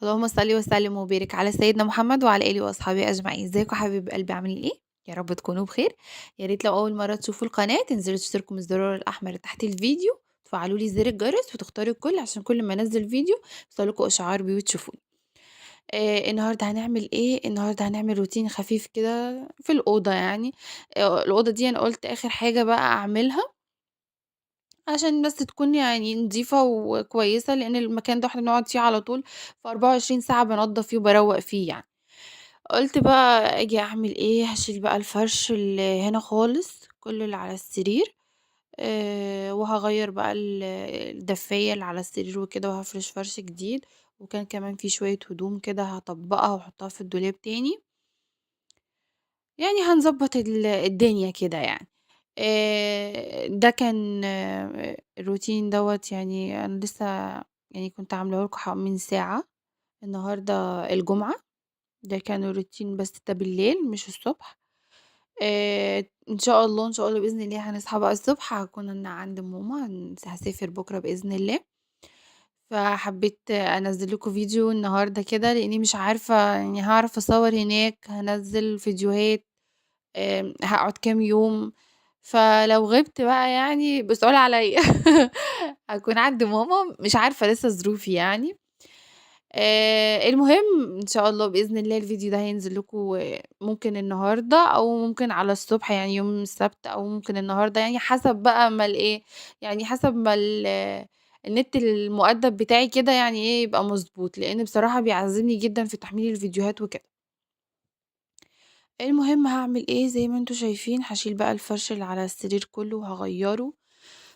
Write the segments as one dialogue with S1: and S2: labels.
S1: اللهم صل وسلم وبارك على سيدنا محمد وعلى آله وأصحابه أجمعين. ازيكم حبايب قلبي، عاملين إيه؟ يا رب تكونوا بخير. يا ريت لو أول مرة تشوفوا القناة تنزلوا تشتركوا من الزرار الأحمر تحت الفيديو، تفعلوا لي زر الجرس وتختاروا الكل عشان كل ما أنزل فيديو يوصلكوا إشعار بيه وتشوفوني. النهارده هنعمل إيه؟ النهارده هنعمل روتين خفيف كده في الأوضة يعني. الأوضة دي أنا قلت آخر حاجة بقى أعملها عشان بس تكون نضيفة وكويسة، لأن المكان ده احنا بنقعد فيه على طول، ف24 ساعة بنضف فيه وبروق فيه يعني. قلت بقى أجي أعمل إيه؟ هشيل بقى الفرش اللي هنا خالص، كل اللي على السرير، وهغير بقى الدفاية اللي على السرير وكده، وهفرش فرش جديد، وكان كمان في شوية هدوم كده هطبقها واحطها في الدولاب تاني، هنظبط الدنيا كده يعني. ده كان الروتين دوت، أنا لسه كنت عاملاه لكم من ساعة. النهاردة الجمعة، ده كان الروتين بس ده بالليل مش الصبح. إن شاء الله، إن شاء الله بإذن الله هنصحى بقى الصبح، هكون أنا عند ماما، هسافر بكرة بإذن الله. فحبيت أنزل لكم فيديو النهاردة كده، لأني مش عارفة هعرف أصور هناك، هنزل فيديوهات، هقعد كام يوم، فلو غبت بقى بسؤال عليا. هكون عند ماما، مش عارفة لسه ظروفي يعني. المهم إن شاء الله بإذن الله الفيديو ده هينزل لكم ممكن النهاردة أو ممكن على الصبح، يعني يوم السبت، أو ممكن النهاردة، حسب بقى ما الإيه، يعني حسب ما النت المؤدب بتاعي كده يبقى مظبوط، لأن بصراحة بيعذبني جدا في تحميل الفيديوهات وكده. المهم هعمل ايه؟ زي ما انتوا شايفين هشيل بقى الفرش اللي على السرير كله وهغيره،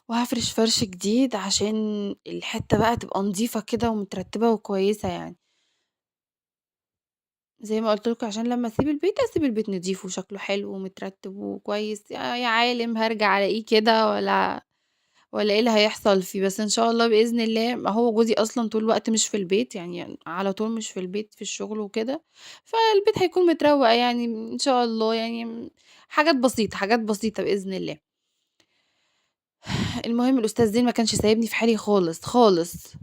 S1: وهفرش فرش جديد عشان الحتة بقى تبقى نظيفة كده ومترتبة وكويسة يعني. زي ما قلت لكم عشان لما اسيب البيت اسيب البيت نضيف وشكله حلو ومترتب وكويس. يا عالم هرجع الاقيه كده ولا ايه اللي هيحصل فيه، بس ان شاء الله باذن الله. ما هو جوزي اصلا طول الوقت مش في البيت، على طول مش في البيت، في الشغل وكده، فالبيت هيكون متروق ان شاء الله، حاجات بسيطه، حاجات بسيطه باذن الله. المهم الاستاذ زين ما كانش سايبني في حالي خالص خالص،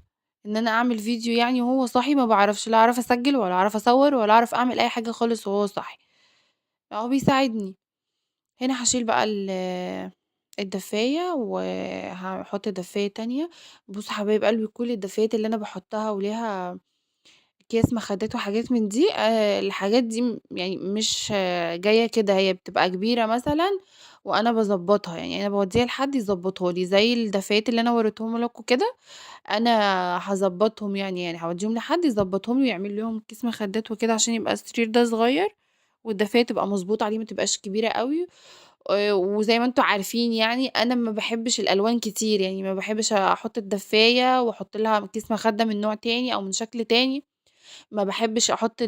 S1: ان انا اعمل فيديو وهو صاحي ما بعرفش، لا اعرف اسجل ولا اعرف اصور ولا اعرف اعمل اي حاجه خالص وهو صاحي، هو بيساعدني. هنا هشيل بقى الدفاية وهحط دفاية تانية. بصوا حبايب قلبي، كل الدفايات اللي انا بحطها وليها اكياس مخدات وحاجات من دي، الحاجات دي مش جاية كده، هي بتبقى كبيرة مثلا وانا بظبطها، انا بوديها لحد يظبطها لي، زي الدفايات اللي انا وريتهم لكم كده، انا هظبطهم يعني هوديهم لحد يظبطهم لي ويعمل لهم كيس مخدات وكده، عشان يبقى السرير ده صغير والدفاية تبقى مظبوطة عليه، ما تبقاش كبيرة قوي. وزي ما انتوا عارفين انا ما بحبش الالوان كتير، ما بحبش احط الدفاية واحط لها كيس مخدة من نوع تاني او من شكل تاني، ما بحبش احط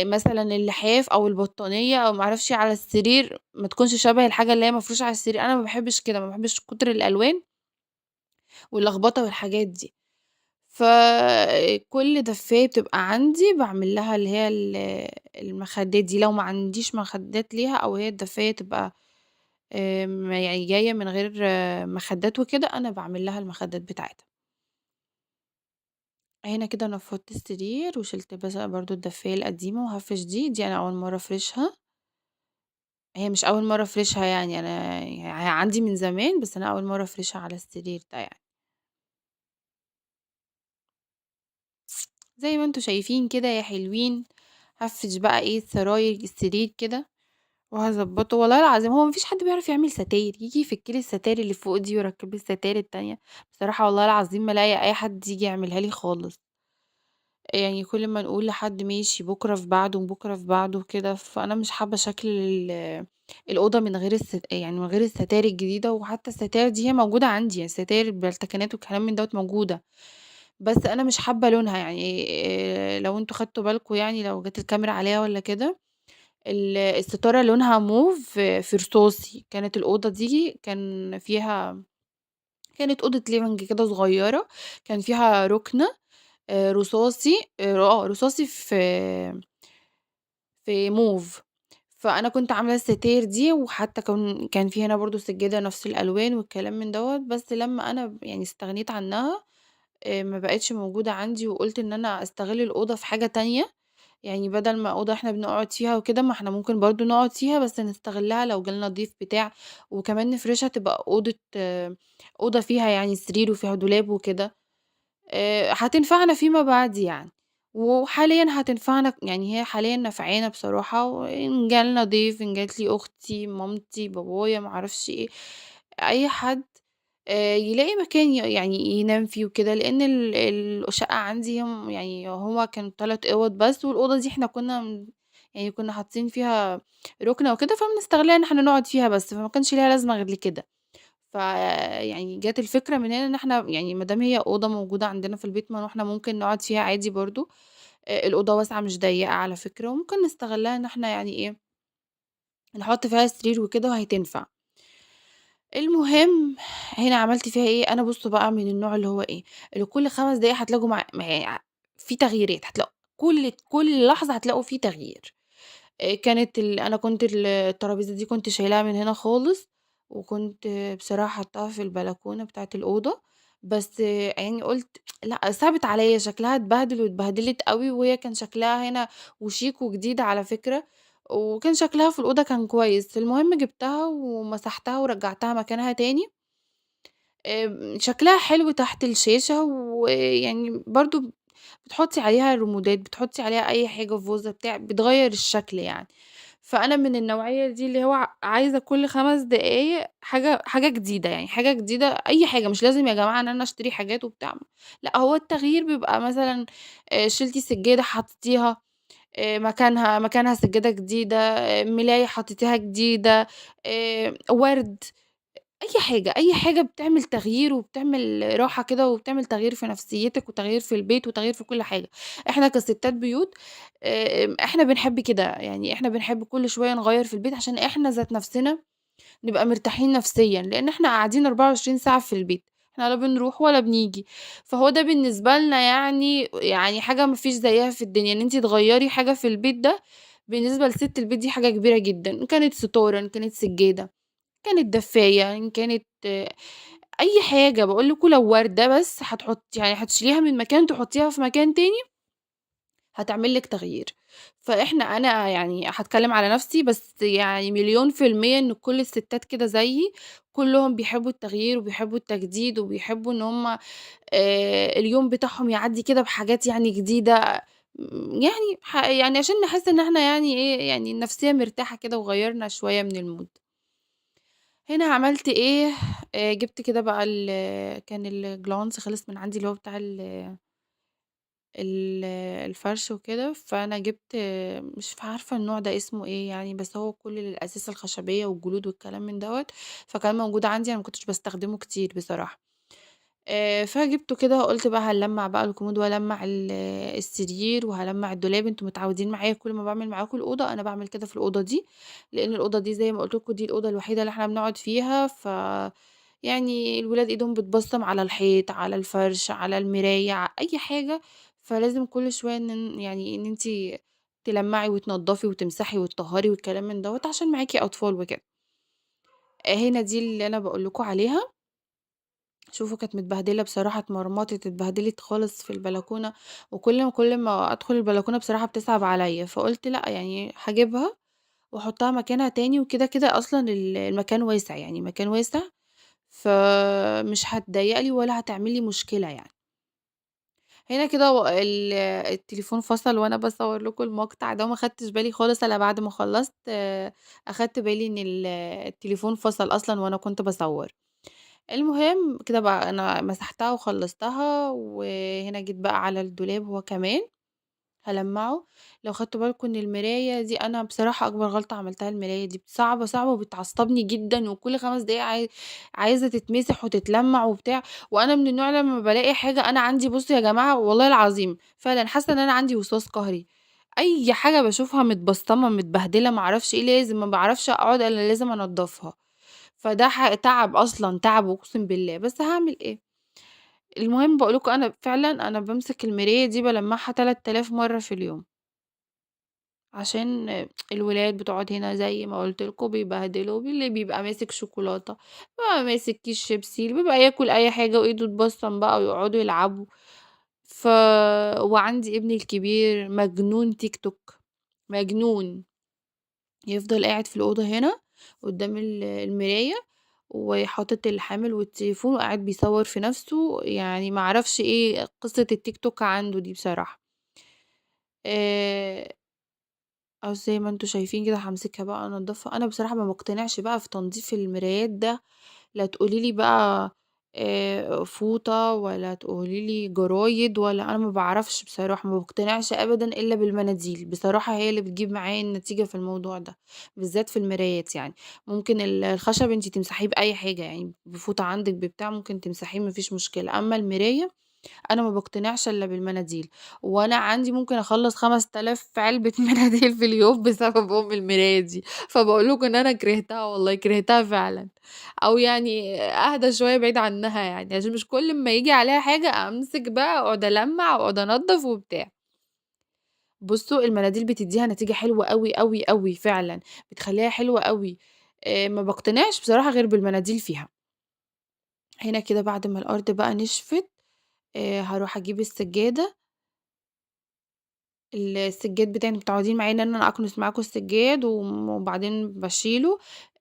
S1: مثلا اللحاف او البطانية او ما اعرفش على السرير، ما تكونش شبه الحاجة اللي هي مفروشة على السرير. انا ما بحبش كده، ما بحبش كتر الالوان واللخبطة والحاجات دي. فكل دفاية بتبقى عندي بعمل لها اللي هي المخدات دي، لو ما عنديش مخدات ليها او هي الدفاية تبقى، جاية من غير مخدات وكده، انا بعمل لها المخدات بتاعتها. هنا كده نفضت السرير وشلت بس برضو الدفاية القديمة وهفرش دي، دي انا اول مرة افرشها، هي مش اول مرة افرشها يعني، انا عندي من زمان، بس انا اول مرة افرشها على السرير ده زي ما انتوا شايفين كده يا حلوين. هفرش بقى سراير السرير كده وهظبطه. والله العظيم هو مفيش حد بيعرف يعمل ستاير، يجي يفك لي الستاير اللي فوق دي ويركب لي الستاير التانية. بصراحة والله العظيم ما لاقي اي حد يجي يعملها لي خالص، كل ما نقول لحد ماشي بكرة في بعده وبكرة في بعده وكده، فأنا مش حابة شكل الأوضة من غير يعني من غير الستاير الجديدة. وحتى الستاير دي هي موجودة عندي، الستاير بالتكنات والكلام من دوت موجودة، بس أنا مش حابة لونها. لو انتوا خدتوا بالكم، لو جت الكاميرا عليها ولا كده، الستارة لونها موف في رصاصي. كانت الأوضة دي كان فيها، كانت أوضة ليفنج كده صغيرة، كان فيها ركنة، رصاصي، رصاصي في موف. فأنا كنت عاملة الستاير دي، وحتى كان في هنا برضو سجادة نفس الألوان والكلام من دوت، بس لما أنا استغنيت عنها، ما بقِتش موجودة عندي، وقُلت إن أنا أستغل الأوضة في حاجة تانية، يعني بدل ما أوضة إحنا بنقعد فيها وكده، ما إحنا ممكن برضه نقعد فيها بس نستغلها لو جالنا ضيف بتاع، وكمان نفرشها تبقى أوضة فيها يعني سرير وفيها دولاب وكده، هتنفعنا فيما بعد يعني، وحاليًا هتنفعنا، يعني هي حاليًا نافعانا بصراحة، وإن جالنا ضيف، إن جات لي أختي، مامتي، بابايا، ما أعرفش إيه، أي حد يلاقي مكان يعني ينام فيه وكده، لإن الشقة عندي يعني هو كان 3 أوَّض بس، والأوضة دي إحنا كنا يعني كنا حاطين فيها رُكنة وكده، فبنستغلها إن إحنا نقعد فيها بس، فما كانش ليها لازمة غير لكده. فيعني جات الفكرة من هنا إن إحنا يعني ما دام هي أوضة موجودة عندنا في البيت، ما إحنا ممكن نقعد فيها عادي برضه، الأوضة واسعة مش ضيّقة على فكرة، وممكن نستغلها إن إحنا يعني إيه، نحط فيها سرير وكده وهتنفع. المهم هنا عملت فيها إيه، أنا بُصّوا بقى من النوع اللي هو إيه، اللي كل 5 دقايق هتلاقوا مع في تغييرات، هتلاقوا كل لحظة هتلاقوا في تغيير. كانت أنا كنت الترابيزة دي كنت شايلاها من هنا خالص، وكنت بصراحة حاطاها في البلكونة بتاعة الأوضة، بس يعني قُلت لأ، صعبت عليّا شكلها اتبهدل واتبهدلت أوي، وهي كان شكلها هنا وشيك وجديد على فكرة، وكان شكلها في الأوضة كان كويس. المهم جبتها ومسحتها ورجعتها مكانها تاني، شكلها حلو تحت الشاشة، ويعني برضه بتحطي عليها ريمودات، بتحطي عليها أي حاجة فازة بتاع، بتغيّر الشكل يعني. فأنا من النوعية دي اللي هو عايزة كل 5 دقايق حاجة جديدة، يعني حاجة جديدة أي حاجة، مش لازم يا جماعة إن أنا أشتري حاجات وبتاع، لأ هو التغيير بيبقى مثلًا شِلتِ سجادة حطيتيها مكانها سجادة جديدة، ملاية حطيتيها جديدة، ورد، أي حاجة، أي حاجة بتعمل تغيير وبتعمل راحة كده، وبتعمل تغيير في نفسيتِك وتغيير في البيت وتغيير في كل حاجة. إحنا كستات بيوت إحنا بنحب كده، يعني إحنا بنحب كل شوية نغيّر في البيت عشان إحنا ذات نفسنا نبقى مرتاحين نفسيًا، لإن إحنا قاعدين 24 ساعة في البيت، إحنا لا بنروح ولا بنيجي، فهو ده بالنسبة لنا يعني حاجة ما فيش زيها في الدنيا، إن أنتِ تغيّري حاجة في البيت ده بالنسبة لست البيت دي حاجة كبيرة جدًا، إن كانت ستارة، إن كانت سجادة، كانت دفاية، إن كانت أي حاجة. باقول لكم لو وردة بس يعني هتشيليها من مكان تحطيها في مكان تاني هتعمل لِك تغيير. أنا يعني هاتكلم على نفسي بس، يعني مليون في المية إن كل الستات كده زيي، كلهم بيحبوا التغيير وبيحبوا التجديد وبيحبوا إن هم، اليوم بتاعهم يعدي كده بحاجات جديدة، عشان نحس إن إحنا النفسية مرتاحة كده وغيرنا شوية من المود. هنا عملت إيه، جبت كده بقى كان الجلانس خلص من عندي اللي هو بتاع الفرش وكده، فأنا جبت مش عارفة النوع ده اسمه إيه يعني، بس هو كل الأساس الخشبية والجلود والكلام من دوت، فكان موجود عندي، أنا ما كنتش بستخدمه كتير بصراحة. فجبته كده وقلت بقى هنلمع بقى الكومود وهلمع السرير وهلمع الدولاب. انتوا متعودين معايا كل ما بعمل معاكم الأوضة أنا بعمل كده في الأوضة دي، لأن الأوضة دي زي ما قلت لكم دي الأوضة الوحيدة اللي احنا بنقعد فيها، ف الولاد ايدهم بتبصم على الحيط، على الفرش، على المراية، على أي حاجة، فلازم كل شوية إن انتي تلمعي وتنضفي وتمسحي وتطهري والكلام من دوت عشان معاكي أطفال وكده. هنا دي اللي أنا بقول لكم عليها. شوفوا كانت متبهدلة بصراحة، اتمرمطت، اتبهدلت خالص في البلكونة، وكل ما أدخل البلكونة بصراحة بتصعب عليا، فقلت لأ هجيبها وأحطها مكانها تاني، وكده كده أصلاً المكان واسع، يعني مكان واسع، فمش هتضايق لي ولا هتعمل لي مشكلة. هنا كده التليفون فصل وأنا بصور لكم المقطع ده، وما خدتش بالي خالص إلا بعد ما خلصت، أخدت بالي إن التليفون فصل أصلاً وأنا كنت بصور. المهم كده بقى أنا مسحتها وخلصتها، وهنا جيت بقى على الدولاب هو كمان هلمعه. لو خدتوا بالكم إن المراية دي أنا بصراحة أكبر غلطة عملتها، المراية دي صعبة، صعبة وبتعصبني جدا، وكل 5 دقايق عايزة تتمسح وتتلمع وبتاع، وأنا من النوع لما بلاقي حاجة أنا عندي، بصوا يا جماعة والله العظيم فعلا حاسة إن أنا عندي وسواس قهري، أي حاجة بشوفها متبصمة متبهدلة معرفش إيه، لازم ما بعرفش أقعد إلا لازم أنضفها، فده تعب أصلا، تعب أقسم بالله، بس هعمل إيه. المهم بقول لكم أنا فعلا بمسك المراية دي بلمعها 3000 مرة في اليوم عشان الولاد بتقعد هنا زي ما قُلت لكم بيبهدلوا، اللي بيبقى ماسك شوكولاتة، بيبقى ماسك كيس شيبسي، اللي بيبقى ياكل أي حاجة وإيده تبصّم بقى ويقعدوا يلعبوا. ف وعندي ابني الكبير مجنون تيك توك، مجنون، يفضل قاعد في الأوضة هنا قدام المراية وحاطط الحامل والتليفون وقاعد بيصور في نفسه، يعني ما اعرفش إيه قصة التيك توك عنده دي بصراحة. أهو زي ما أنتم شايفين كده هامسكها بقى أنضفها. أنا بصراحة ما باقتنعش بقى في تنضيف المرايات ده، لا تقولي لي بقى فوطة ولا تقولي لي جرايد ولا، أنا ما باعرفش بصراحة، ما باقتنعش أبدًا إلا بالمناديل، بصراحة هي اللي بتجيب معايا النتيجة في الموضوع ده، بالذات في المرايات يعني. ممكن الخشب أنتِ تمسحيه بأي حاجة يعني، بفوطة عندِك ببتاع ممكن تمسحيه ما فيش مشكلة، أما المراية أنا ما باقتنعش إلا بالمناديل، وأنا عندي ممكن أخلّص 5000 علبة مناديل في اليوم بسبب أم المراية دي، فباقول لكم إن أنا كرهتها والله، كرهتها فعلًا، أو يعني أهدى شوية بعيد عنها يعني، عشان مش كل أمّا ييجي عليها حاجة أمسك بقى وأقعد ألمّع وأقعد أنضف وبتاع. بُصّوا المناديل بتدّيها نتيجة حلوة أوي، أوي، أوي فعلًا، بتخلّيها حلوة أوي، ما باقتنعش بصراحة غير بالمناديل فيها. هنا كده بعد ما الأرض بقى نشفت، هاروح أجيب السجادة. السجاد بتاعي أنتم متعودين معايا إن أنا أكنس معاكم السجاد وبعدين باشيله،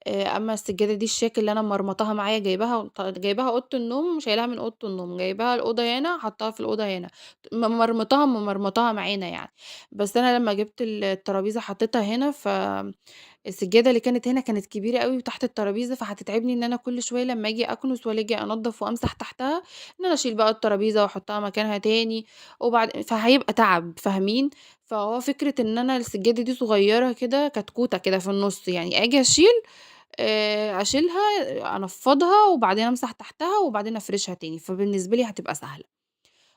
S1: أمّا السجادة دي الشياكة اللي أنا مرمطاها معايا جايباها أوضة النوم شايلاها من أوضة النوم، جايباها الأوضة هنا حاطاها في الأوضة هنا، ممرمطاها معانا يعني، بس أنا لمّا جبت الترابيزة حطيتها هنا، ف السجادة اللي كانت هنا كانت كبيرة أوي وتحت الترابيزة، فهتتعبني إن أنا كل شوية لمّا آجي أكنس والّا آجي أنضف وأمسح تحتها، إن أنا أشيل بقى الترابيزة وأحطها مكانها تاني، وبعد فهيبقى تعب فاهمين؟ فهو فكرة إن أنا السجادة دي صغيرة كده كتكوتة كده في النُص يعني، آجي أشيل أشيلها أنفّضها وبعدين أمسح تحتها وبعدين أفرشها تاني، فبالنسبة لي هتبقى سهلة.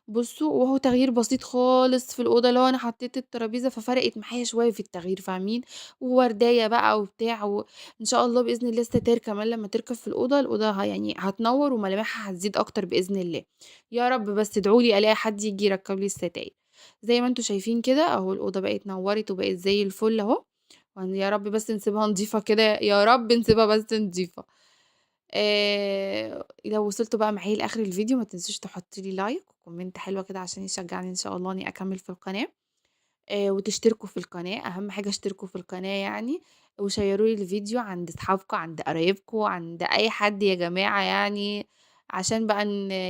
S1: بُصّوا، وهو تغيير بسيط خالص في الأوضة، اللي هو أنا حطيت الترابيزة ففرقت معايا شوية في التغيير فاهمين؟ وورداية بقى وبتاع، وإن شاء الله بإذن الله الستاير كمان لمّا تركب في الأوضة، الأوضة يعني هتنوّر وملامحها هتزيد أكتر بإذن الله. يا رب بس ادعوا لي ألاقي حد ييجي يركب لي الستاير. زي ما أنتم شايفين كده أهو الأوضة بقت نوّرت وبقت زي الفل أهو، يا رب بس نسيبها نضيفة كده، يا رب نسيبها بس نضيفة. لو وصلتوا بقى معايا لآخر الفيديو ما تنسوش تحطوا لي like و comment حلوة كده عشان يشجعني إن شاء الله إني أكمل في القناة، وتشتركوا في القناة، أهم حاجة اشتركوا في القناة يعني، وشيروا لي الفيديو عند أصحابكم، عند قرايبكم، عند أي حد يا جماعة يعني، عشان بقى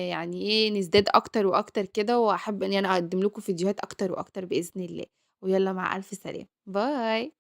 S1: يعني إيه نزداد أكتر وأكتر كده، وأحب إني أنا أقدم لكم فيديوهات أكتر وأكتر بإذن الله. ويلا مع ألف سلامة، باي.